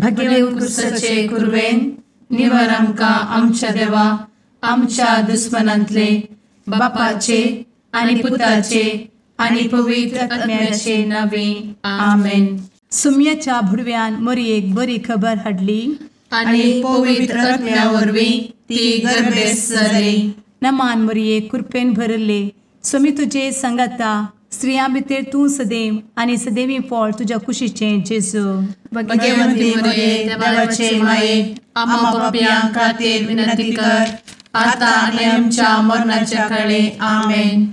भगेव कुरवेन निवर आमकां आमच्या देवा आमच्या दुस्मनांतले बापाचे आनी पुताचे आनी पवित्र आत्म्याचे नावे आमेन. सुम्याच्या भुडव्यान मोरयेक बरी खबर हाडली आनी पवित्र आत्म्या वरवीं ती गर्भेस्त जाली. नमान मोरये, कृपेन भरले, स्वामी तुजे संगाता, स्त्रियां भितर तूं सदैव आनी सदैवी फळ तुज्या कुशीचें जेजू. भगवंती मोरये, देवाचे माये, आम्हा पापयां खातीर विनंती कर आता आनी आमच्या मरणाच्या काळे. आमेन.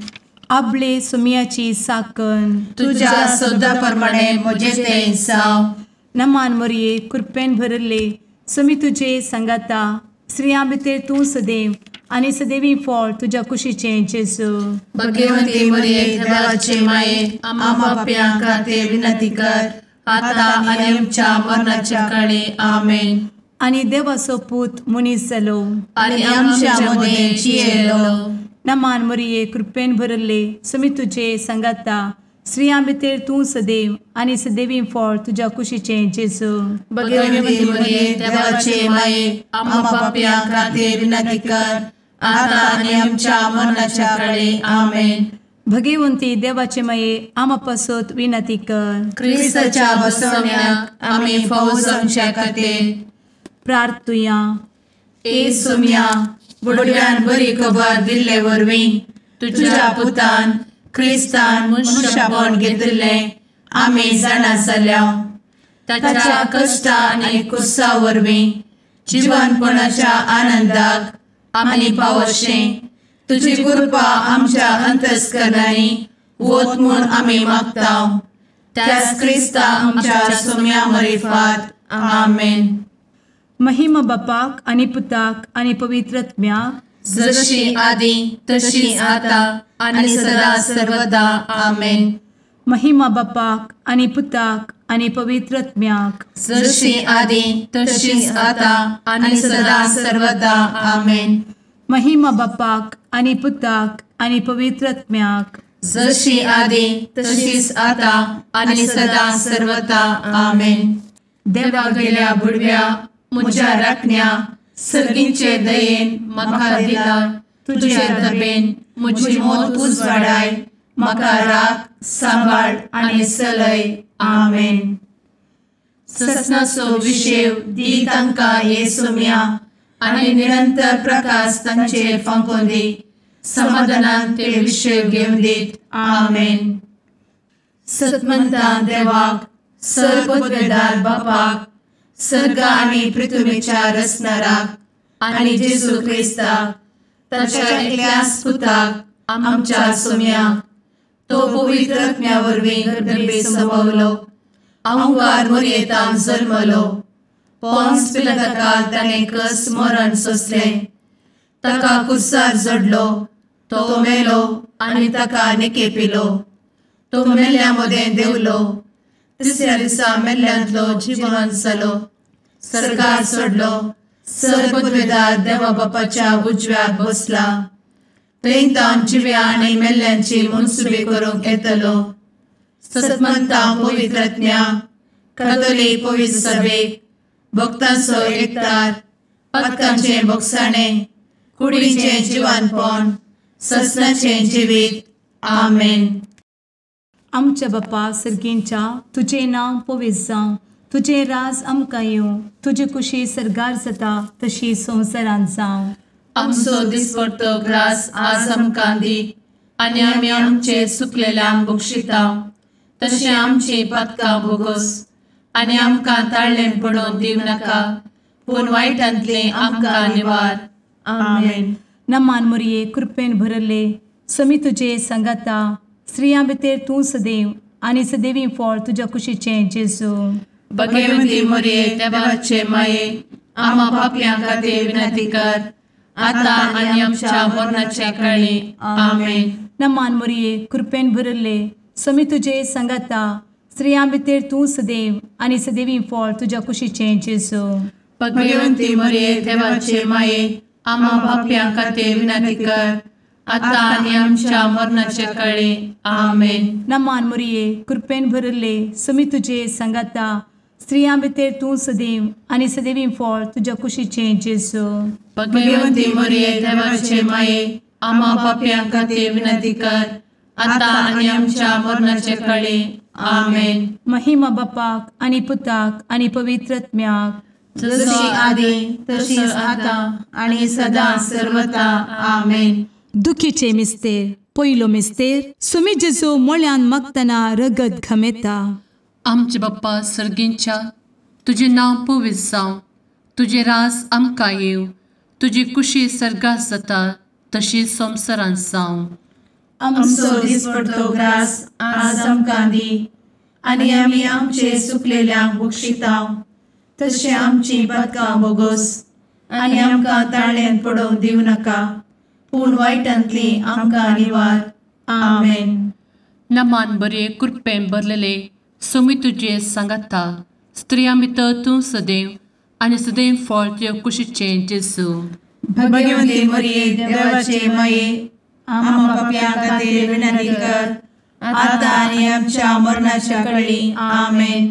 आपले सुम्याची साकन तुज्या सदा प्रमाणे म्हजें तें जावं. नमान मोरये, कृपेन भरले, स्वामी तुजे संगाता, स्त्रियां भितर तूं सदैव आनी सदैवी फळ तुज्या कुशीचें जेजू. भगवंती मोरये, देवाचे माये, आम्हा पापयां खातीर विनंती कर आता आनी आमच्या मरणाच्या काळे. आमेन. आनी देवाचो पूत मनीस जालो आनी आमच्या मदें जियेलो. नमान मोरये, कृपेन भरले, स्वामी तुजे संगाता, स्त्रियां भितर तूं सदैव आनी सदैवी फळ तुज्या कुशीचें जेजू. भगवंती मोरये, देवाचे माये, आम्हा पापयां खातीर विनंती कर आता आनी आमच्या मरणाच्या काळे. आमेन. भगवंती देवाचे माये, आम्हा पासत विनंती कर. क्रिस्ताच्या बसवण्याक आमी फावो जावच्या खातीर प्रार्थुया. ए सुम्या, बुडव्यान बरी खबर दिल्ले वरवीं तुज्या पुतान क्रिस्तान मनशापण घेतिल्लें आमी जाणा जाल्या. ताच्या कश्टा आनी कुसा वरवीं जिवनपणाच्या आनंदाक आमी पावशें तुजी कृपा आमच्या अंतस्करणांनी वत म्हूण आमी मागता. त्याच क्रिस्ता आमच्या सुम्या मरिफात. आमेन. महिमा बापाक आनी पुताक आनी पवित्र आत्म्याक, जशी आदी तशी आता आनी सदा सर्वदा. आमेन. महिमा बापाक आनी पुताक आनी पवित्र आत्म्याक, जशी आदी तशी आता आनी सदा सर्वदा. आमेन. महिमा बापाक आनी पुताक आनी पवित्र आत्म्याक, जशी आदी तशीच आता आनी सदा सर्वदा. आमेन. देवा गेल्या बुडव्या म्हज्या राखण्या सर्गींचे दयेन म्हाका दिला तुजे दबेन म्हजी मोत उजवाडाय, म्हाका राख सांबाळ आनी चलय. आमेन. ससनाचो विशेव दी तांकां हे सुम्या आनी निरंतर प्रकाश तांचेर फांकोवन दी, समाधानान ते विशेव घेवन दीत. आमेन. सतमंता देवाक, सर्वपदवेदार बापाक, सर्ग आनी पृथ्वीच्या रचणाराक आनी जेजू क्रिस्ताक ताच्या एकल्याच पुताक आमच्या सुम्याक, तो पवित्र आत्म्या वरवीं गर्भे संभवलो, अहंकार मोरयेतान जल्मलो, पोन्स पिलाताकाल ताणें कस मरण सोंसलें, ताका कुर्सार जडलो, तो मेलो आनी ताका निकेपिलो, तो मेल्ल्या मदें देंवलो, तिसऱ्या दिसा मेल्ल्यांतलो जिवन जालो, सर्गार सोडलो, सर्वपदवेदार देवा बापाच्या उजव्याक बसला, थंय तावन जिव्या आनी मेल्ल्यांची मनसुबी करूंक येतलो. सतमंता पवित्र आत्म्या, कातोलीक पवित्र सभेक, भक्तांचो एकतार, पातकांचें भोगसाणें, कुडीचें जिवानपण, ससनाचें जिवीत. आमेन. आमच्या बापा सर्गींच्या, तुजें नांव पवित्र जावं, तुजें राज आमकां येवं, तुजी कुशी सर्गार जाता तशी संवसारांत जावं. आमचो दिसपडतो ग्रास आज आमकां दी आनी आमी आमचे सुकलेल्यांक बक्षिता तशें आमची पातकां भोगोस आनी आमकां ताळ्ळें पडोवन दिवं नाका, पूण वायटांतलें आमकां निवार. आमेन. नमान मोरये, कृपेन भरले, स्वामी तुजे संगाता, स्त्रियां भितर तूं सदैव आनी सदैवी फळ तुज्या कुशीचें जेजू. भगवंती मोरये, देवाचे माये, आम्हा पापयां खातीर विनंती कर आता आनी आमच्या मरणाच्या काळी. आमेन. नमान मोरये, कृपेन भरले, स्वामी तुजे संगाता, स्त्रियां भितर तूं सदैव आनी सदैवी फळ तुज्या कुशीचें जेजू. भगवंती मोरये, देवाचे माये, आम्हा पापयां खातीर विनंती कर आता आनी आमच्या मरणाच्या काळी. आमेन. नमान मोरये, कृपेन भरले, स्वामी तुजे संगाता, स्त्रियां भितर तूं सदैव आनी सदैवी फळ तुज्या कुशीचें जेजू. भगवंती मरिये देवाचे माये, आम्हा पाप्यां खातीर विनंती कर, आतां आनी आमच्या मरणाचे काळी. आमेन. महिमा बापाक आनी पुताक आनी पवित्र आत्म्याक, जशी आदी तशीच आतां आनी सदां सर्वता. आमेन. दुखीचे मिस्तेर. पयलो मिस्तेर, सुमी जेजू मोळ्यान मागतना रगत घमेता. आमचे बाप्पा सर्गींच्या, तुजें नांव पवित्र जावं, तुजें राज आमकां येवं, तुजी कुशी सर्गात जाता तशी संवसारांत जावं. आमचो दिसपडतो ग्रास आज आमकां दी, आनी आमी आमचे सुकलेल्यांक बक्षितांव, तशें आमची पातकां बोगोस, आनी आमकां ताळ्यांत पडोवंक दिवं नाका, पूण वायटांतली आमकां निवार. आमेन. नमान बरे कृपेन भरलेले सोमी तुजे सांगाता, स्त्रियां भितर तूं सदैव आनी सदैव फळ तुज्या कुशीचें जेजू. भगवंती मरिये देवाचे माये, आम्हा पाप्यां खातीर विनंती कर, आतां आनी आमच्या मरणाच्या काळी. आमेन.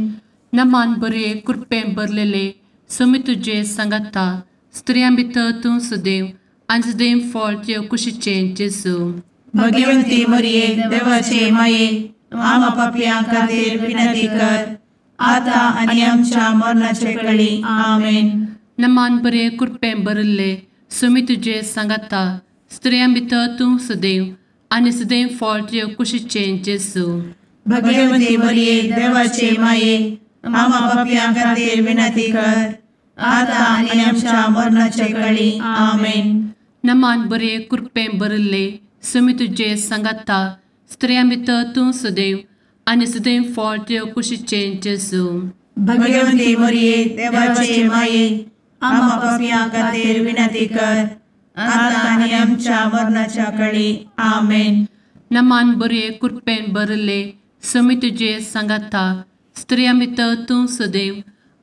नमान बरे कृपेन भरलेले सोमी तुजे सांगाता, स्त्रियां भितर तूं सदैव आनी सदैव फळ तुज्या कुशीचें जेजू. भगवंती मरिये देवाचे माये, आम्हा पाप्यां खातीर विनंती कर, आतां आनी आमच्या मरणाचे काळी. आमेन. नमान बरे कृपेन भरिल्ले सोमी तुजे सांगाता, स्त्रियां भितर तूं सदैव आनी सदैव फळ तुज्या कुशीचें जेजू. भगवंती मरिये देवाचे माये, आम्हा पाप्यां खातीर विनंती कर, आतां आनी आमच्या मरणाचे काळी. आमेन. नमान बरे कृपेन भरिल्ले सोमी तुजे सांगाता, स्त्रियां भितर तूं सदैव आनी सदैव फळ तुज्या कुशीचें जेजू. भगवंती मरिये देवाचे माये, आम्हा पाप्यां खातीर विनंती कर, आतां आनी आमच्या मरणाच्या काळी. आमेन. नमान बरे कृपेन भरिल्ले सोमी तुजे सांगाता, स्त्रियां भितर तूं सदैव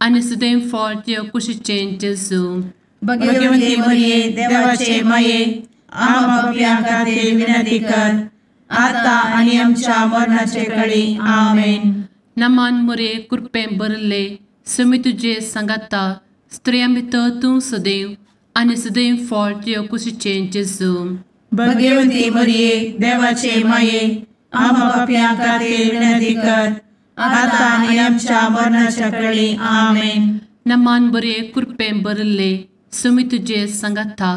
आनी सदैव फळ तुज्या कुशीचें जेजू. भगवंती मरिये देवाचे माये, आम्हा पाप्यां खातीर विनंती कर, आतां आनी आमच्या मरणाचे काळी. आमेन. नमान मरिये कृपेन भरिल्ले सोमी तुजे सांगाता, स्त्रियां भितर तूं सदैव आनी सदैव फळ तुज्या कुशीचें जेजू. भगवंती मरिये देवाचे माये, आम्हा पाप्यां खातीर विनंती कर, आतां आनी आमच्या मरणाच्या काळी. आमेन. नमान बरे कृपेन भरिल्ले सोमी तुजे सांगाता,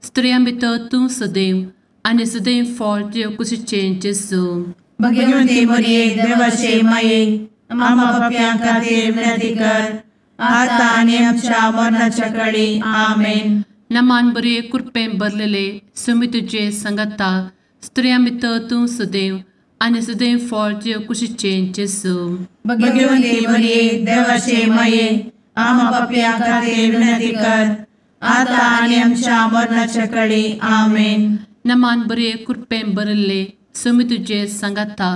स्त्रियां भितर तूं सदैव आनी सदैव फळ तुज्या कुशीचें जेजू. भगवंती मरिये देवाचे माये, आम्हा पाप्यां खातीर विनंती कर, आतां आनी आमच्या मरणाच्या काळी. आमेन. नमान बरे कृपेन भरलेले सोमी तुजे सांगाता, स्त्रियां भितर तूं सदैव आनी सदैव फळ तुज्या कुशीचें जेजू. भगवंती मरिये देवाचे माये, आम्हा पाप्यां खातीर विनंती कर, आतां आनी आमच्या मरणाच्या काळी. आमेन. नमान बरे कृपेन भरिल्ले सोमी तुजे सांगाता,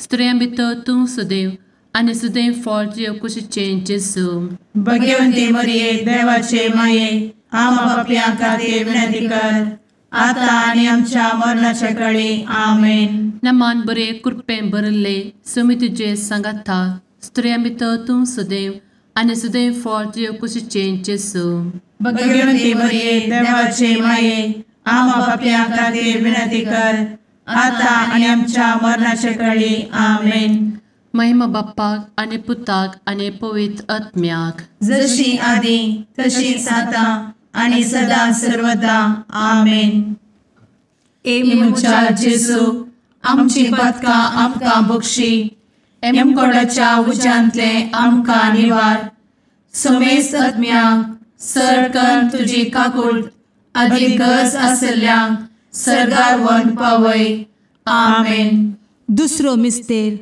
स्त्रियां भितर तूं सदैव आनी सदैव फळ तुज्या कुशीचें जेजू. भगवंती मरिये देवाचे माये, आम्हा पाप्यां खातीर विनंती कर, आतां आनी आमच्या मरणाच्या काळी. आमेन. नमान बरे कृपेन भरिल्ले सोमी तुजे सांगाता, स्त्रियां भितर तूं सदैव आनी सदैव फळ तुज्या कुशीचें जेजू. भगवंती मरिये देवाचे माये, आम्हा पाप्यां खातीर विनंती कर, आतां आनी आमच्या मरणाच्या काळी. आमेन. महिमा बाप्पाक आनी पुताक आनी पवित्र आत्म्याक, जशी आदी तशीच आतां आनी सदां सर्वदा. आमेन. ए म्हज्या जेजू, आमची पातकां आमकां बक्षी, एमकोडाच्या उज्यांतले आमकां निवार, समेस्त आत्म्यांक सरकन तुजी काकूट आदी गरज आसल्ल्यांक सर्गार व्हरून पावय. आमेन. दुसरो मिस्तेर,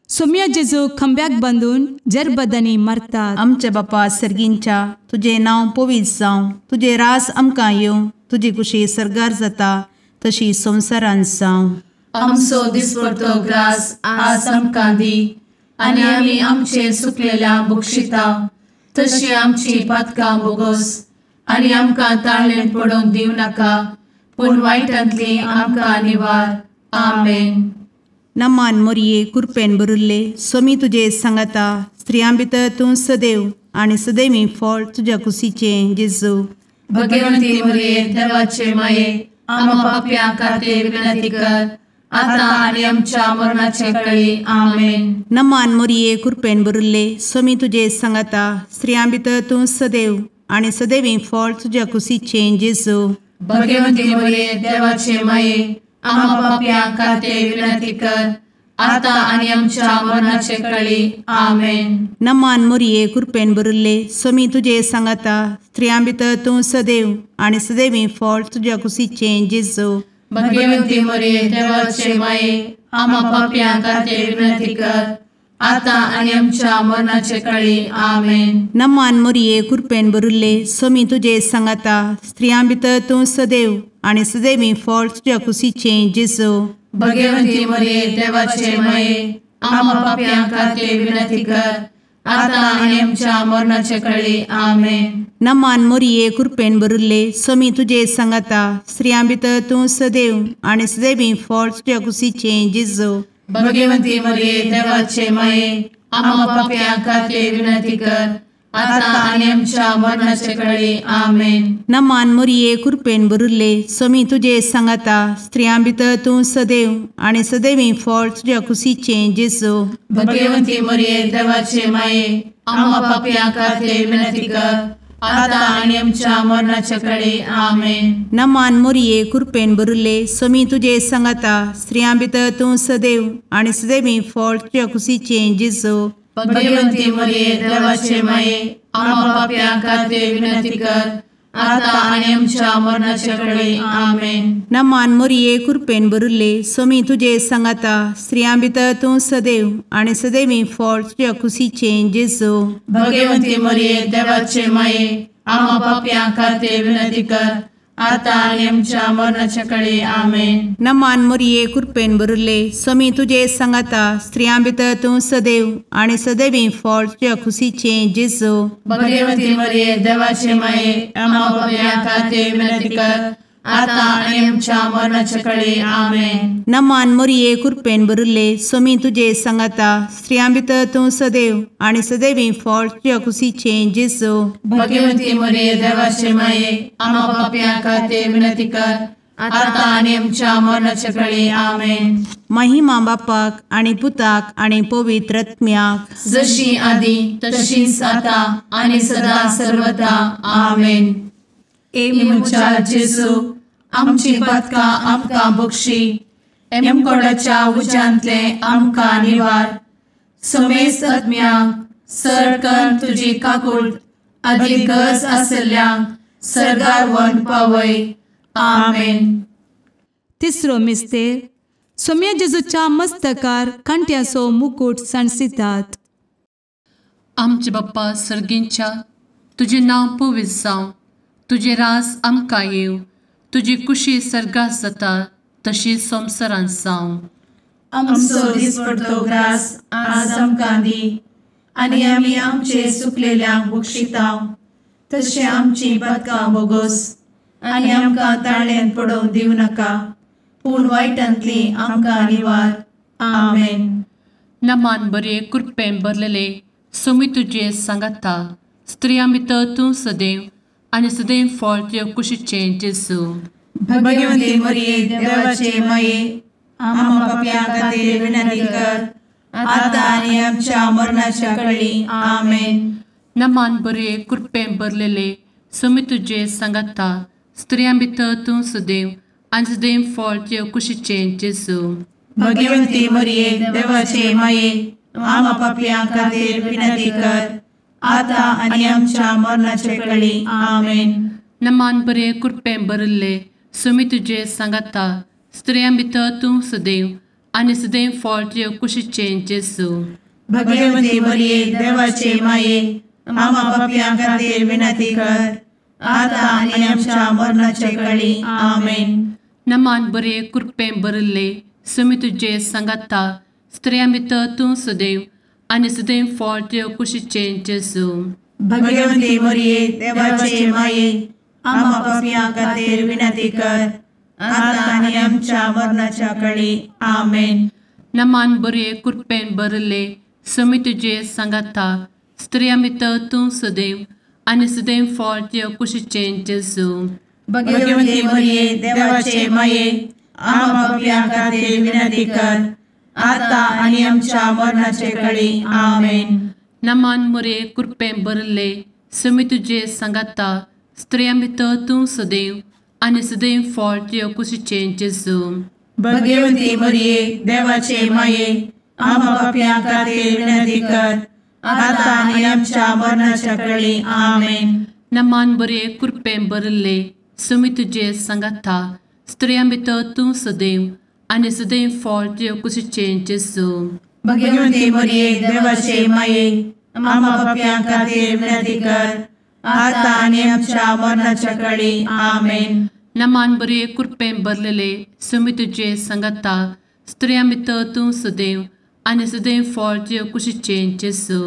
सोम्या जेजू खंब्याक बांदून जरबदांनी मारतात. आमच्या बापा सर्गींच्या, तुजें नांव पवित्र जावं, तुजें रास आमकां येवं, तुजी कुशी सर्गार जाता तशी संवसारांत जावं. आमचो दिसपडतो ग्रास आज आमकां दी, आनी आमी आमचे सुकलेल्या बक्षिता, तशी आमची पातकां बोगोस, आनी आमकां ताळ्ळेंत पडोवंक दिवं नाका, पूण वायटांतली आमकां निवार. आमेन. नमान मोरये कुरपेन भरिल्ले सोमी तुजे सांगाता स्त्रियां भितर तूं सदैव आनी सदैवी फळ तुज्या कुशीचें जेजू। भगवंती मोरये देवाचे माये आम्हा पाप्यां खातीर विनंती कर आता आनी आमच्या मरणाचे वेळी। आमेन। नमान मोरये कुरपेन भरिल्ले सोमी तुजे सांगाता स्त्रियां भितर तूं सदैव आनी सदैवी फळ तुज्या कुशीचें जेजू। भगवंती मोरये देवाचे माये आम्हा पाप्यां खातीर विनंती कर आता आनी आमच्या मरणाचे वेळी। आमेन। नमान मोरये कुरपेन भरिल्ले सोमी तुजे सांगाता स्त्रियां भितर तूं सदैव आनी सदैवी फळ तुज्या कुशीचें जेजू। भगवंती मोरये देवाचे माये आम्हा पाप्यां खातीर विनंती कर आता आनी आमच्या मरणाचे वेळी। आमेन। नमान मोरये कुरपेन भरिल्ले सोमी तुजे सांगाता स्त्रियां भितर तूं सदैव आनी सदैवी फळ तुज्या कुशीचें जेजू। भगवंती मोरये देवाचे माये आम्हा पाप्यां खातीर विनंती कर आता आनी आमच्या मरणाचे वेळी। आमेन। नमान मोरये कुरपेन भरिल्ले सोमी तुजे सांगाता स्त्रियां भितर तूं सदैव आनी सदैवी फळ तुज्या कुशीचें जेजू। भगवंती मोरये देवाचे माये आम्हा पाप्यां खातीर विनंती कर आता आनी आमच्या मरणाचे वेळी। आमेन। नमान मोरये कुरपेन भरिल्ले सोमी तुजे सांगाता स्त्रियां भितर तूं सदैव आनी सदैवी फळ तुज्या कुशीचें जेजू। भगवंती मोरये देवाचे माये आम्हा पाप्यां खातीर विनंती कर आता आनी आमच्या मरणाचे वेळी। आमेन। नमान मोरये कुरपेन भरिल्ले सोमी तुजे सांगाता स्त्रियां भितर तूं सदैव आनी सदैवी फळ तुज्या कुशीचें जेजू। भगवंती मोरये देवाचे माये आम्हा पाप्यां खातीर विनंती कर आता आनी आमच्या मरणाचे वेळी। आमेन। नमान मोरये कुरपेन भरिल्ले सोमी तुजे सांगाता स्त्रियां भितर तूं सदैव आनी सदैवी फळ तुज्या कुशीचें जेजू। भगवंती मोरये देवाचे माये आम्हा पाप्यां खातीर विनंती कर आता आनी आमच्या मरणाचे वेळी। आमेन। नमान मोरये कुरपेन भरिल्ले सोमी तुजे सांगाता स्त्रियां भितर तूं सदैव आनी सदैवी फळ तुज्या कुशीचें जेजू। भगवंती मोरये देवाचे माये आम्हा पाप्यां खातीर विनंती कर आता आनी आमच्या मरणाचे वेळी। आमेन। नमान मोरये कुरपेन भरिल्ले सोमी तुजे सांगाता स्त्रियां भितर तूं सदैव आनी सदैवी फळ तुज्या कुशीचें जेजू। भगवंती मोरये देवाचे माये आम्हा पाप्यां खातीर विनंती कर आता आनी आमच्या मरणाचे वेळी। आमेन। महिमा बापाक आनी पुताक आनी पवित्र आत्म्याक, जशी आदी तशीच आता आनी सदा सर्वदा। आमेन। ए म्हज्या जेजू आमची पातकां आमकां बक्षी, एमकोडाच्या उज्यांतले आमकां निवार, समेस्त आत्म्यांक सरकन तुजी काकूट आदी गरज आसल्ल्यांक सर्गार व्हरून पावय। आमेन। तिसरो मिस्तेर सोम्या जेजूच्या मस्तकार कांट्याचो मुकूट सांडसितात। आमचे बाप्पा सर्गींच्या तुजें नांव पवित्र जावं, तुजें रास आमकां येवं, तुजी कुशी सर्गात जाता तशी संवसारांत जावं। आमचो दिसपडतो ग्रास आज आमकां दी आनी आमी आमचे चुकलेल्यांक बक्षितांव तशें आमची पातकां बोगोस आनी आमकां ताळ्यांत पडोवंक दिवं नाका, पूण वायटांतली आमकां निवार। आमेन। नमान बरे कृपेन भरलेले सोमी तुजे सांगाता स्त्रियां भितर तूं सदैव आनी सदैव फळ तुज्या कुशीचें जेजू। भगवंती मोरये देवाचे माये आम्हा पाप्यां खातीर विनंती कर आता आनी आमच्या मरणाच्या वेळी। आमेन। नमान बरे कृपेन भरलेले सोमी तुजे सांगाता स्त्रियां भितर तूं सदैव आनी सदैव फळ तुज्या कुशीचें जेजू। भगवंती मोरये देवाचे माये आम्हा पाप्यां खातीर विनंती कर आता आनी आमच्या मरणाचे वेळी। आमेन। नमान बरे कृपेन भरिल्ले सोमी तुजे सांगाता स्त्रियां भितर तूं सदैव आनी सदैव फळ तुज्या कुशीचें जेजू। भगवंती मोरये देवाचे माये आम्हा पाप्यां खातीर विनंती कर आता आनी आमच्या मरणाचे वेळी। आमेन। नमान बरे कृपेन भरिल्ले सोमी तुजे सांगाता स्त्रियां भितर तूं सदैव आनी सदैव फळ तुज्या कुशीचें जेजू। भगवंती मोरये देवाचे माये आम्हा पाप्यां खातीर विनंती कर आता आनी आमच्या मरणाच्या वेळी। आमेन। नमान बरे कृपेन भरले समी तुजे सांगाता स्त्रियां भितर तूं सदैव आनी सदैव फळ तुज्या कुशीचें जेजू. भगवती मरिये देवाचे माये आम्हा पाप्यां खातीर विनंती कर आता आनी आमच्या मरणाचे कळी. आमेन. नमान मरिये कृपेन भरले समी तुजे सांगाता स्त्रियां भितर तूं सदैव आनी सदैव फळ तुज्या कुशीचें जेजू. भगवती मरिये देवाचे माये आम्हा पाप्यां खातीर विनंती कर आता आनी आमच्या मरणाच्या कळी. आमेन. नमान बरे कृपेन भरले समी तुजे सांगाता स्त्रियां भितर तूं सदैव आनी सदैव फळ तुज्या कुशीचें जेजू. भगवती मरिये देवाचे माये आम्हा पाप्यां खातीर विनंती कर आता आनी आमच्या मरणाच्या कळी. आमेन. नमान बरे कृपेन भरलेले समी तुजे सांगाता स्त्रियां भितर तूं सदैव आनी सदैव फळ तुज्या कुशीचें जेजू.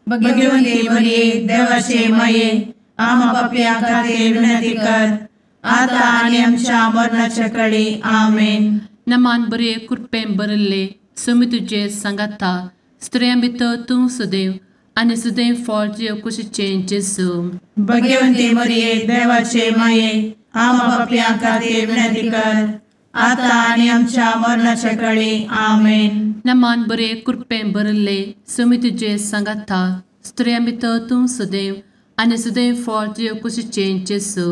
भगवती मरिये देवाचे माये आम्हा पाप्यां खातीर विनंती कर आता आनी आमच्या मरणाच्या कळी. आमेन. नमान बरे कृपेन भरले समी तुजे सांगाता स्त्रियां भितर तूं सदैव आनी सदैव फळ तुज्या कुशीचें जेजू. भगवती मरिये देवाचे माये आम्हा पाप्यां खातीर विनंती कर आता आनी आमच्या मरणाच्या कळी. आमेन. नमान बरे कृपेन भरले समी तुजे सांगाता स्त्रियां भितर तूं सदैव आनी सदैव फळ तुज्या कुशीचें जेजू.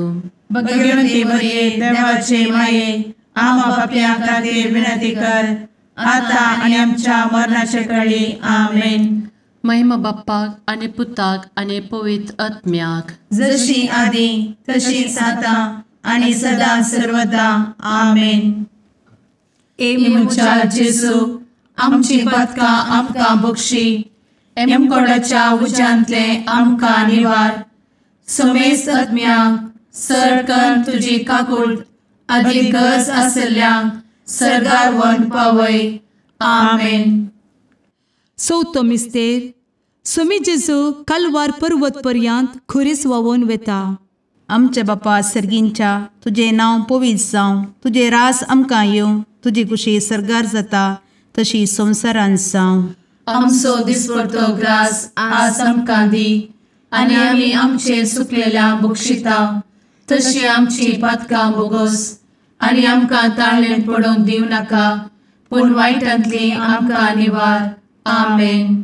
भगवती मरिये देवाचे माये आम्हा पाप्यां खातीर विनंती कर आता आनी आमच्या मरणाच्या कळी. आमेन. महिमा बाप्पाक आनी पुताक आनी पवित्र आत्म्याक, जशी आदी तशीच आता आनी सदा सर्वदा. आमेन. ए म्हज्या जेजू आमची पातकां आमकां बक्षी, एमकोडाच्या उज्यांतले आमकां निवार, समेस्त आत्म्यांक सरकन तुजी काकूट आदी गरज आसल्ल्यांक सर्गार व्हरून पावय. आमेन. चवथो मिस्तेर सुमी जेजू कालवार पर्वत पर्यंत खुरीस व्हांवून वेता. आमच्या बापा सर्गींच्या तुजें नांव पवित्र जावं, तुजें राज आमकां येवं, तुजी कुशी सर्गार जाता तशी संवसारांत जावं. आमचो दिसपडतो ग्रास आज आमकां दी आनी आमी आमचे सुकलेल्या बक्षिता तशी आमची पातकां बोगोस आनी आमकां ताळेन पडोवंक दिवं नाका पूण वायटांतली आमकां निवार. आमेन.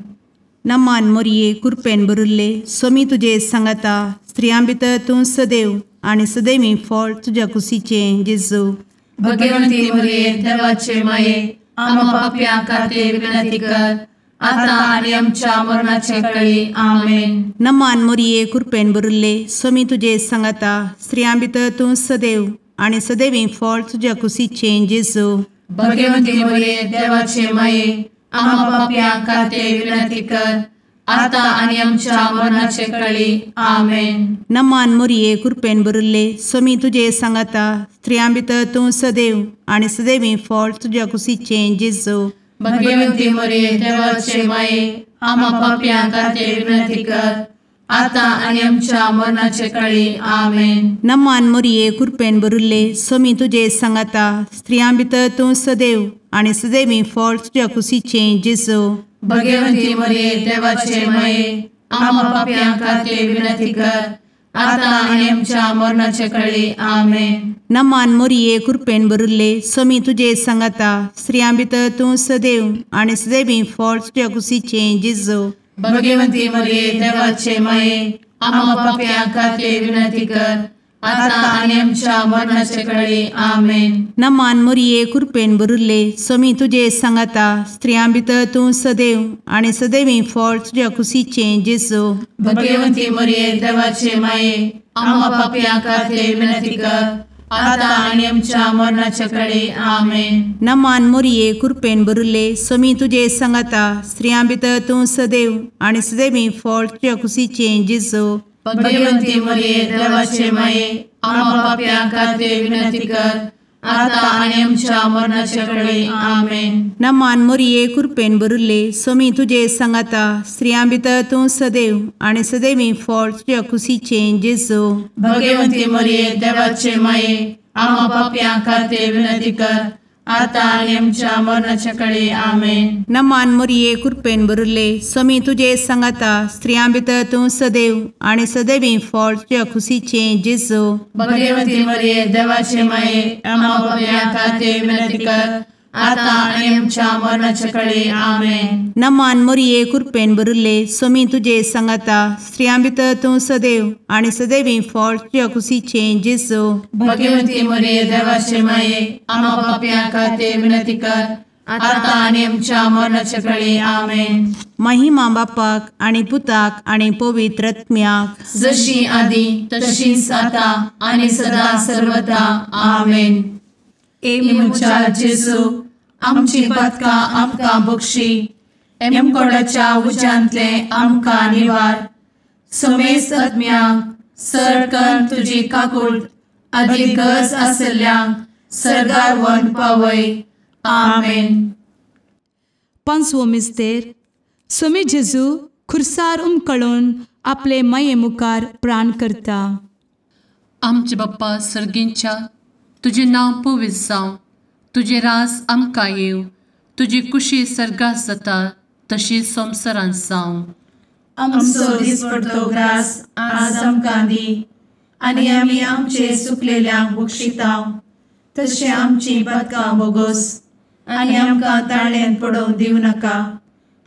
नमान मोरये कृपेन भरिल्ले सोमी तुजे सांगाता स्त्रियां भितर तूं सदैव आनी सदैवी फळ तुज्या कुशीचें जेजू. भगवंती मोरये देवाचे माये आम्हा पाप्यां खातीर विनंती कर आता आनी आमच्या मरणाचे कळी. आमेन. नमान मोरये कृपेन भरिल्ले सोमी तुजे सांगाता स्त्रियां भितर तूं सदैव आनी सदैवी फळ तुज्या कुशीचें जेजू. भगवंती मोरये देवाचे माये आम्हा पाप्यां खातीर विनंती कर आता आनी आमच्या मरणाचे कळी. आमेन. नमान मोरये कृपेन भरिल्ले सोमी तुजे सांगाता स्त्रियां भितर तूं सदैव आनी सदैवी फळ तुज्या कुशीचें जेजू. भगवंती मोरये देवाचे माये आम्हा पाप्यां खातीर विनंती कर आता आनी आमच्या मरणाचे कळी. आमेन. नमान मोरये कृपेन भरिल्ले सोमी तुजे सांगाता स्त्रियां भितर तूं सदैव आनी सदैवी फळ तुज्या कुशीचें जेजू. भगवंती मोरये देवाचे माये आम्हा पाप्यां खातीर विनंती कर आता आनी आमच्या मरणाचे कळी. आमेन. नमान मोरये कृपेन भरिल्ले सोमी तुजे सांगाता स्त्रियां भितर तूं सदैव आनी सदैवी फळ तुज्या कुशीचें जेजू. भगवंती मोरये देवाचे माये आम्हा पाप्यां खातीर विनंती कर आता आनी आमच्या मरणाचे कळी. आमेन. नमान मोरये कृपेन भरिल्ले सोमी तुजे सांगाता स्त्रियां भितर तूं सदैव आनी सदैवी फळ तुज्या कुशीचें जेजू. भगवंती मोरये देवाचे माये आम्हा पाप्यां खातीर विनंती कर आता आनी आमच्या मरणाचे कळी. आमेन. नमान मोरये कृपेन भरिल्ले सोमी तुजे सांगाता स्त्रियां भितर तूं सदैव आनी सदैवी फळ तुज्या कुशीचें जेजू. भगवंती मोरये देवाचे माये आम्हा पाप्यां खातीर विनंती कर आता आनी आमच्या मरणाचे कळी. आमेन. नमान मोरये कृपेन भरिल्ले सोमी तुजे सांगाता स्त्रियां भितर तूं सदैव आनी सदैवी फळ तुज्या कुशीचें जेजू. भगवंती मोरये देवाचे माये आम्हा पाप्यां खातीर विनंती कर आतां आनी आमच्या मरणाच्या कळे. आमेन. नमान मोरये कृपेन भरिल्ले, स्वामी तुजे सांगाता, स्त्रियां भितर तूं सदैव आनी सदैवी फळ तुज्या खुशीचें जेजू. भगवती मरिये देवाचे माये, आम्हा पाप्यां खातीर विनंती कर, आतां आनी आमच्या मरणाच्या कळे. आमेन. नमान मोरये कृपेन भरिल्ले, स्वामी तुजे सांगाता, स्त्रियां भितर तूं सदैव आनी सदैवी फळ तुज्या खुशीचें जेजू. भगवती मरिये देवाचे माये, आम्हा पाप्यां खातीर विनंती कर, आतां आनी आमच्या मरणाच्या कळे. आमेन. महिमा बापाक आनी पुताक आनी पवित्र आत्म्याक, जशी आदी तशीच आतां आनी सदा सर्वदा. आमेन. ए म्हज्या जेजू, आमची पातकां आमकां बक्षी, एमकोडाच्या उज्यांतले आमकां निवार, समेस्त आत्म्यांक सरकन तुजी काकूट आदी गरज आशिल्ल्यांक सर्गार व्हरून पावय. आमेन. पांचवो मिस्तेर. स्वामी जेजू खुर्सार उमकळून आपले माये मुखार प्राण करता. आमचे बाप्पा सर्गींच्या, तुजें नांव पवित्र जावं, तुजें राज आमकां येवं, तुजी कुशी सर्गात जाता तशी संवसारांत जावं. आमचो दिसपडतो ग्रास आज आमकां दी, आनी आमी आमचे सुकलेल्यांक बक्षिता तशें आमची पातकां बोगोस, आनी आमकां ताळ्यांत पडोवंक दिवं नाका,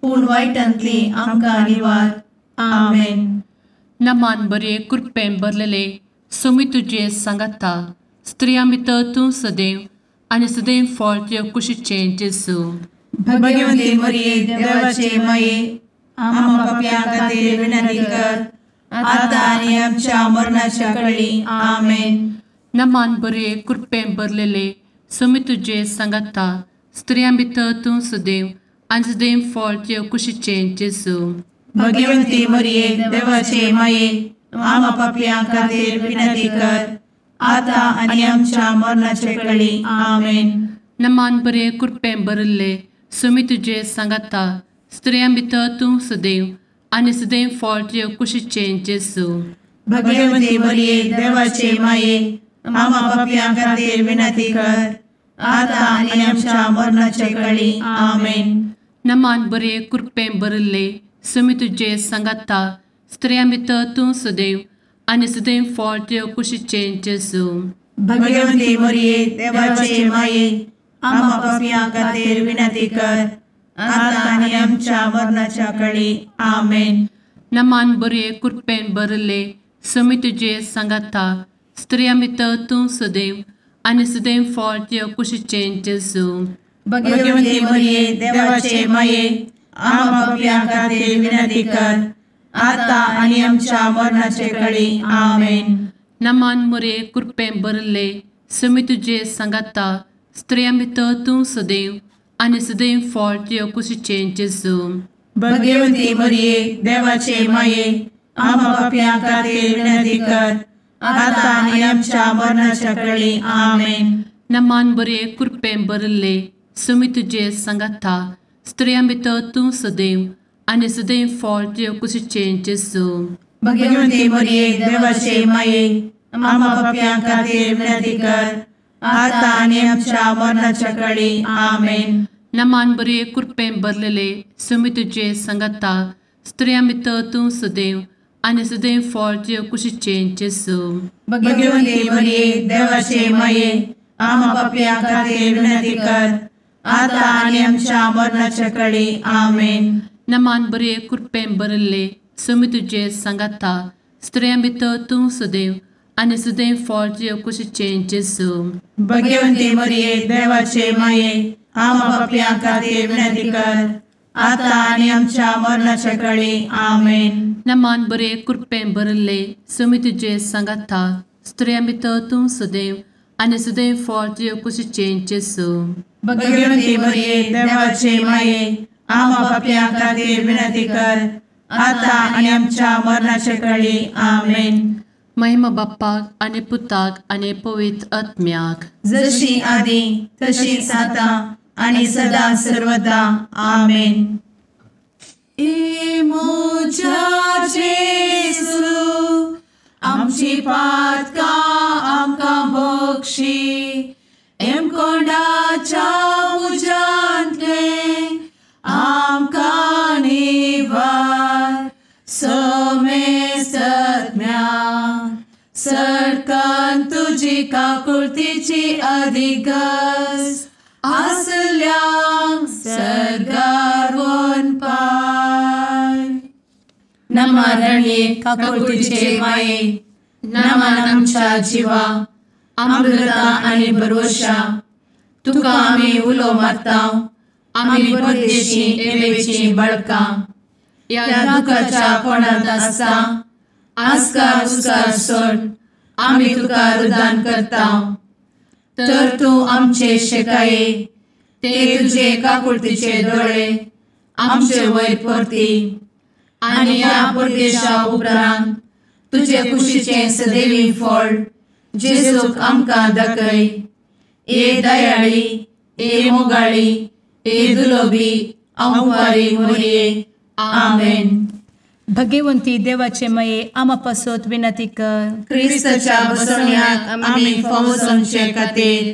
पूण वायटांतली आमकां निवार. आमेन. नमान बरे कृपेन भरलेले, स्वामी तुजे सांगाता, स्त्रियां भितर तूं सदैव आनी सदैव फळ तुज्या कुशीचें जेजू. भगवती मरिये देवाचे माये, आम्हा पाप्यां खातीर विनंती कर, आतां आनी आमच्या मरणाच्या कळी. आमेन. नमान बरे कृपेन भरलेले, स्वामी तुजे सांगाता, स्त्रियां भितर तूं सदैव आनी सदैव फळ तुज्या कुशीचें जेजू. भगवती मरिये देवाचे माये, आम्हा पाप्यां खातीर विनंती कर, आतां आनी आमच्या मरणाच्या कळी. आमेन. नमान बरे कृपेन भरिल्ले, स्वामी तुजे सांगाता, स्त्रियां भितर तूं सदैव आनी सदैव फळ तुज्या कुशीचें जेजू. भगवती मरिये देवाचे माये, आम्हा पाप्यां खातीर विनंती कर, आतां आनी आमच्या मरणाच्या कळी. आमेन. नमान बरे कृपेन भरिल्ले, स्वामी तुजे सांगाता, स्त्रियां भितर तूं सदैव आनी सदैव फळ तुज्या कुशीचें जेजू. भगवती मरिये देवाचे माये, आम्हा पाप्यां खातीर विनंती कर, आतां आनी आमच्या मरणाच्या कळी. आमेन. नमान बरे कृपेन भरिल्ले, स्वामी तुजे सांगाता, स्त्रियां भितर तूं सदैव आनी सदैव फळ तुज्या कुशीचें जेजू. भगवती मरिये देवाचे माये, आम्हा पाप्यां खातीर विनंती कर, आतां आनी आमच्या मरणाचे कळी. आमेन. नमान मरिये कृपेन भरिल्ले, स्वामी तुजे सांगाता, स्त्रियां भितर तूं सदैव आनी सदैव फळ तुज्या कुशीचें जेजू. भगवती मरिये देवाचे माये, आम्हा पाप्यां खातीर विनंती कर, आतां आनी आमच्या मरणाच्या कळी. आमेन. नमान बरे कृपेन भरिल्ले, स्वामी तुजे सांगाता, स्त्रियां भितर तूं सदैव आनी सदैव फळ तुज्या कुशीचें जेजू. भगवती मरिये देवाचे माये, आम्हा पाप्यां खातीर विनंती कर, आतां आनी आमच्या मरणाच्या कळी. आमेन. नमान बरे कृपेन भरलेले, स्वामी तुजे सांगाता, स्त्रियां भितर तूं सदैव आनी सदैव फळ तुज्या कुशीचें जेजू. भगवती मरिये देवाचे माये, आम्हा पाप्यां खातीर विनंती कर, आतां आनी आमच्या मरणाच्या कळी. आमेन. नमान बरे कृपेन भरिल्ले, स्वामी तुजे सांगाता, स्त्रियां भितर तूं सदैव आनी सदैव फळ तुज्या कुशीचें जेजू. भगवती मरिये देवाचे माये, आम्हा पाप्यां खातीर विनंती कर, आतां आनी आमच्या मरणाच्या कळी. आमेन. नमान बरे कृपेन भरिल्ले, स्वामी तुजे सांगाता, स्त्रियां भितर तूं सदैव आनी सदैव फळ तुज्या कुशीचें जेजू. भगवती मरिये देवाचे माये, आम्हा पाप्यां खातीर विनंती कर, आतां आनी आमच्या मरणाच्या कळी. आमेन. महिमा बाप्पाक आनी पुताक आनी पवित्र आत्म्याक, जशी आदी तशीच आतां आनी सदा सर्वदा. आमेन. ए म्हज्या जेजू, आमची पातकां आमकां बक्षी, एमकोंडाच्या तुजी काकुळतीची अधिगस आसल्यांक सर्गार वनपाय. नमा रणये काकुळतीचे माये, नमन आमच्या जिवा, अमृता आनी भरवशा, तुका आमी उलो मारता, आमी परदेशी एवेची बळकां, ह्या दुखाच्या कोणांत आसता आस्कार उस्कार सोड आमी तुका रुदान करता. तर तूं आमचे शेकाये, ते तुजे काकुळतीचे दोळे आमचे वयर परती आनी ह्या परदेशा उपरांत तुजे कुशीचें सदैवी फळ जेजूक आमकां दाखय. ए दयाळी, ए मोगाळी, ए दुलोबी आंवारी मोरये. आमेन. भगवंती देवाचे मये आमा पासत विनंती कर. क्रिस्ताच्या बसवण्याक आमी फावो जावचे खातीर.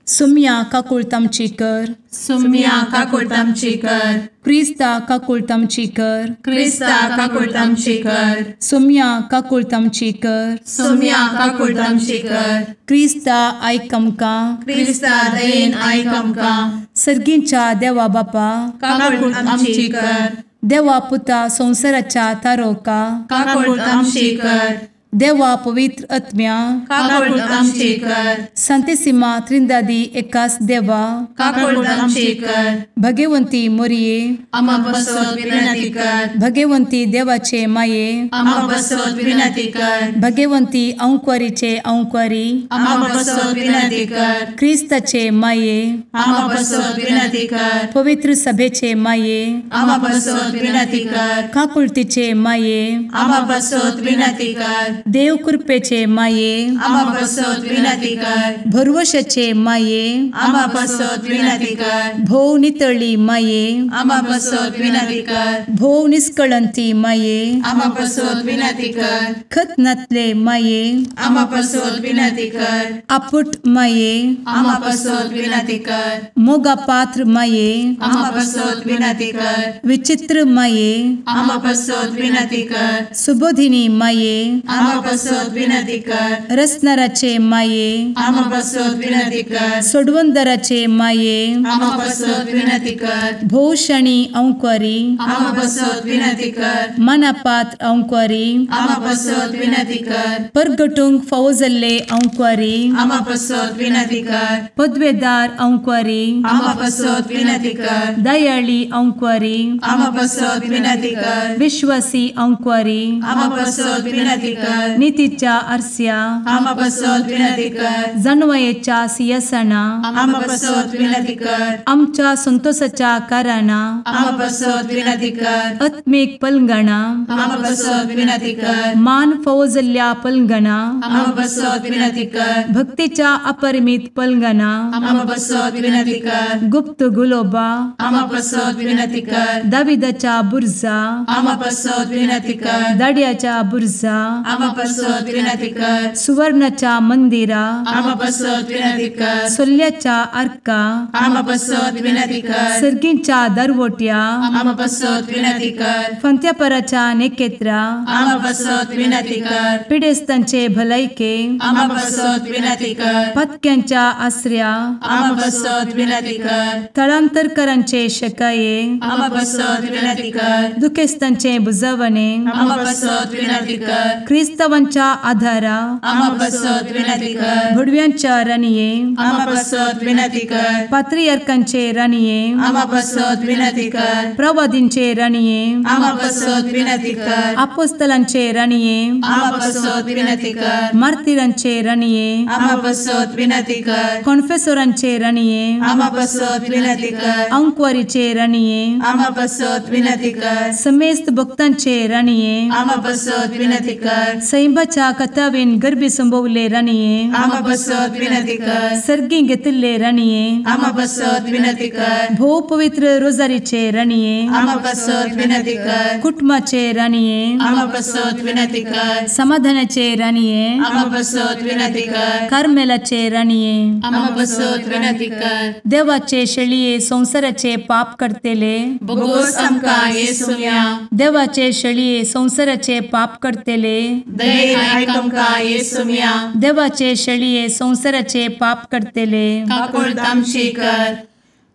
सुम्या काकुळत आमची कर. सुम्या काकुळत आमची कर. क्रिस्ता काकुळत आमची कर. क्रिस्ता काकुळत आमची कर. सुम्या काकुळत आमची कर. सुम्या काकुळत आमची कर. क्रिस्ता आयक आमकां. क्रिस्ता दयेन आयक आमकां. सर्गींच्या देवा बापा काकुळत आमची कर. देवा पुता संवसाराच्या तारोका काकुळत आमची कर. देवा पवित्र आत्म्या काकुळत आमची कर. संतेसिमा त्रिंदादी एकास देवा काकुळत आमची कर. भगवंती मोरये आमा पासत विनंती कर. भगवंती देवाचे माये आमा पासत विनंती कर. भगवंती अंकुरीचे अंकुरी आमा पासत विनंती कर. क्रिस्ताचे माये आमा पासत विनंती कर. पवित्र सभेचे माये आमा पासत विनंती कर. काकुळतीचे माये आमा पासत विनंती कर. देव कृपेचे माये आमा पासत विनंती कर. भरवशाचे माये आमा पासत विनंती कर. भोव नितळी माये आमा पासत विनंती कर. भोव निष्कळंती माये आमा पासत विनंती कर. खत नातले माये आमा पासत विनंती कर. आपुट माये आमा पासत विनंती कर. मोगा पात्र माये आमा पासत विनंती कर. विचित्र माये आमा पासत विनंती कर. सुबोधिनी माये आमा पासत विनंती कर. रसनाराचे माये आमा पासत विनंती कर. सोडवंदराचे माये आमा पासत विनंती कर. भोवशणी अंकुरी आमा पासत विनंती कर. मनापात्र अंकुरी आमा पासत विनंती कर. परगटूंक फावो जाल्ले अंकुरी आमा पासत विनंती कर. पदवेदार अंकुरी आमा पासत विनंती कर. दयाळी अंकुरी आमा पासत विनंती कर. विश्वासी अंकुरी आमा पासत विनंती कर. नितीच्या आरस्या आमा पासत विनंती कर. जानवयेच्या सिंहासना आमा पासत विनंती कर. आमच्या संतोषाच्या कारणा आमा पासत विनंती कर. आत्मीक पलंगणा आमा पासत विनंती कर. मान फावो जाल्ल्या पलंगणा आमा पासत विनंती कर. भक्तीच्या अपरिमित पलंगणा आमा पासत विनंती कर. गुप्त गुलोबा आमा पासत विनंती कर. दाविदाच्या बुर्जा आमा पासत विनंती कर. दाड्याच्या बुर्जा आमा पासत विनंती कर. सुवर्णाच्या मंदिरा आमा पासत विनंती कर. सोल्याच्या आर्का आमा पासत विनंती कर. सर्गींच्या दरवट्या आमा पासत विनंती कर. फंत्यापराच्या नेकेत्रा आमा पासत विनंती कर. पिडेस्तांचे भलायके आमा पासत विनंती कर. पत्क्यांच्या आसऱ्या आमा पासत विनंती कर. थळांतरकरांचे शकाये आमा पासत विनंती कर. दुखेस्तांचे बुजवणे आमा पासत विनंती कर. क्रिस्तावांच्या आधारा आमा पासत विनंती कर. भुडव्यांच्या राणये आमा पासत विनंती कर. पात्रियार्कांचे राणये आमा पासत विनंती कर. प्रवादींचे राणये आमा पासत विनंती कर. आपोस्तलांचे राणये आमा पासत विनंती कर. मार्तिरांचे राणये आमा पासत विनंती कर. कॉन्फेसोरांचे राणये आमा पासत विनंती कर. अंकुवारीचे राणये आमा पासत विनंती कर. समेस्त भक्तांचे राणये आमा पासत विनंती कर. सैंबाच्या कथावेन गर्भी संभवले राणये आमा पासत विनंती कर. सर्गी घेतिल्ले राणये आमा पासत विनंती कर. भोव पवित्र रोजारीचे राणये आमा पासत विनंती कर. कुटुंबाचे राणये आमा पासत विनंती कर. समाधानाचे राणये आमा पासत विनंती कर. कार्मेलाचे राणये आमा पासत विनंती कर. देवाचे शेळये संवसाराचे पाप करतेले बोगोस आमकां येसुया. देवाचे शेळये संवसाराचे पाप करतेले दयेन आयक आमकां येसुम्या। देवाचे शेळये संवसाराचे पाप करतले काकुळट आमची कर।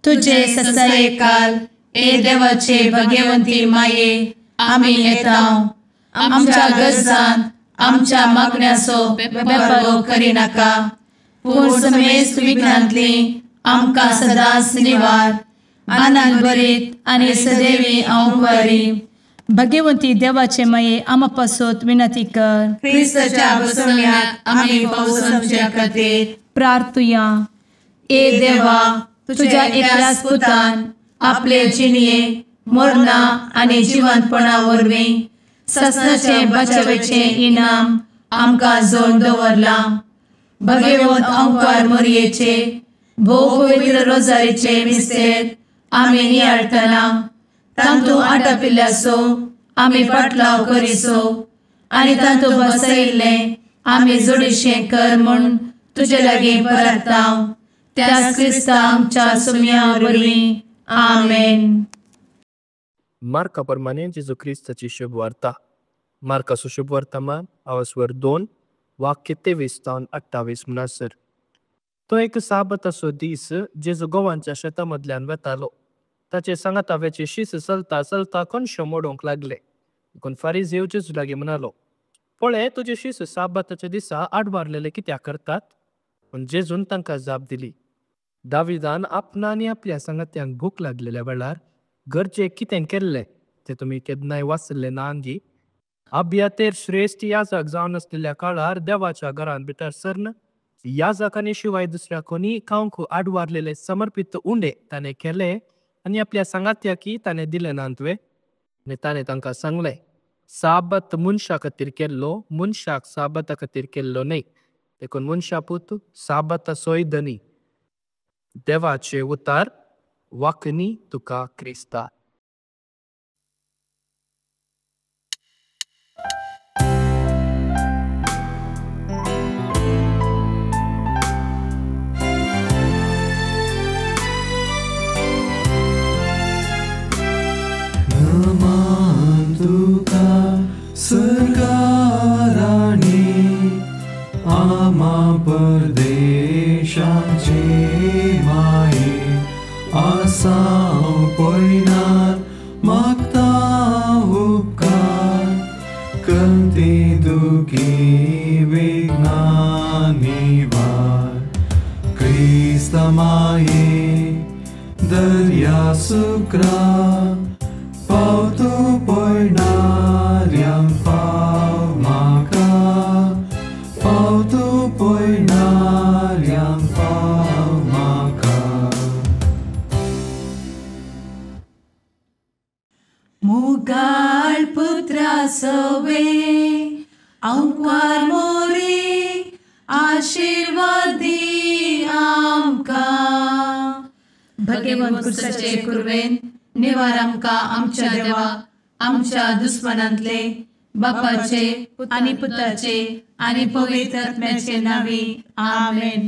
तुजे ससायेकाल ए देवाचे भगवंती माये आमी येता आमच्या गरजान आमच्या मागण्याचो बेपर्वो करिनाका पूण समेस्त विघ्नांतली आमकां सदांच निवार। आनंद भरीत आनी सदैवी अंवकारी भगवंती देवाचे माये आमा पासत विनंती कर। क्रिस्ताच्या बसवण्याक आमी पावस आमच्या खातीर प्रार्थुया। ए देवा तुझ्या एकल्याच पुतान आपले जिणये मरणा आनी जिवंतपणा वरवीं ससनाचे बचावेचे इनाम आमकां जोड दवरलां। भगवंत अंकार मोरयेचे भोव पवित्र रोजारीचे मिस्तेर आमी नियाळटना तांतू आटापिल्ल्याचो आमी पाटलाव करिसो आनी तांतू बसयिल्लें आमी जोडीशें कर म्हूण तुजे लागीं परता त्याच क्रिस्ता आमच्या सुम्या वरवीं आमेन। मार्का प्रमाणे जेजू क्रिस्ताची शुभवार्ता। मार्काचो शुभवर्तमान आवासवर 2 वाक्य 23 तावन 28 म्हणसर तो एक साबताचो दीस जेजू गोवांच्या शेता मदल्यान वेतालो। ताचे सांगातावेचे शीस चलता चलता कोनशो मोडूंक लागले। देखून फारीजेव जेजू लागीं म्हणालो, पळय तुजे शीस साबाताच्या दिसा आडवारलेले कित्याक करतात? पूण जेजून तांकां जाप दिली, दाविदान आपणा आनी आपल्या सांगात्यांक भूक लागलेल्या वेळार गरजेक कितें केल्लें तें तुमी केन्नाय वाचल्लें ना आंगी? अबियातेर श्रेश्ठ याजक जावन आसलेल्या काळार देवाच्या घरांत भितर सरन याजकांनी शिवाय दुसऱ्या कोणी खावंक आडवारलेले समर्पीत उंडे ताणें केले आनी आपल्या सांगात्याकी ताणें दिले ना तुवें? आनी ताणें तांकां सांगलें, साबत मनशा खातीर केल्लो, मनशाक साबता खातीर केल्लो न्हय। देखून मनशा पूत साबताचोय धनी। देवाचे उतार वाकनी तुका क्रिस्ता। नमन तुका सर्गाराणी आमा परदेशाचे माये आसाव पयनार मागता उपकार कंती दुखी विघ्ना निवार क्रिस्ता माये दर्या सुक्रा पावतो पयणाऱ्यांक पाव म्हाका पावतो पयणाऱ्यांक पाव म्हाका। मुगाळ पुत्रा सवे अंकार मोरी आशीर्वादी आमकां। भगवंत क्रिस्ताचे कुर्वेन निवार आमकां आमच्या देवा आमच्या दुस्मनांतले बापाचे आनी पुताचे आनी पवित्र आत्म्याचे नांवी आमेन।